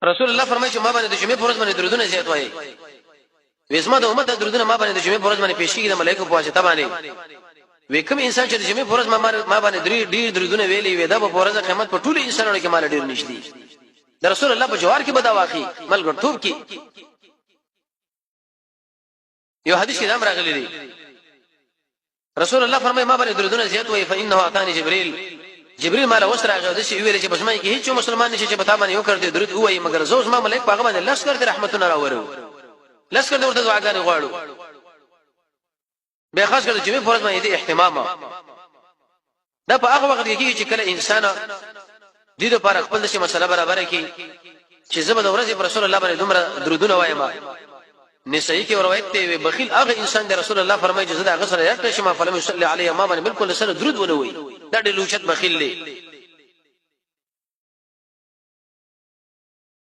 رسول الله فرمایي چې ما باندې د جمعې پر ورځ باندې درودونه زیات وایي. وې زما د امت د درودونه ما باندې د جمعې پر ورځ باندې پیش کیږي د ملائکو په واسطه باندې. وې کوم انسان چې د جمعې پر ورځ ما باندې درې ډیر درودونه ویلي وې، دا په ورځ قیامت په ټولو انسانانو کې مال ډیر نږدې د رسول الله په جوار کې به دا واخی ملګرتوب کې. یو حدیث کې دام راغلی دی، رسول الله فرمایي ما باندې درودونه زیات وای، فانه اتانی جبريل، جبريل مال اوس راغی او د شی ویل چې بس ما کې هیڅ مسلمان نشي چې په تا باندې یو کړ دې درود وای، مګر زوز ما ملائک په هغه باندې لس کړ دې رحمتونه راورو، لس کړ دې ورته دعاګانې غواړو. به خاص کړ چې په فرض باندې اهتمام دا په هغه وخت کې کیږي چې کله انسان د دې لپاره خپل شي مسله برابر کړي چې زه به د ورځې پر رسول الله باندې دومره درودونه وایم. نسائی کې روایت دی، وی بخیل هغه انسان دی، رسول الله فرمایي چې زه د هغه سره یاد شم، فلم يصلي علی، ما باندې بالکل سره درود ونه وي، دا ډېر لوچت بخیل دی.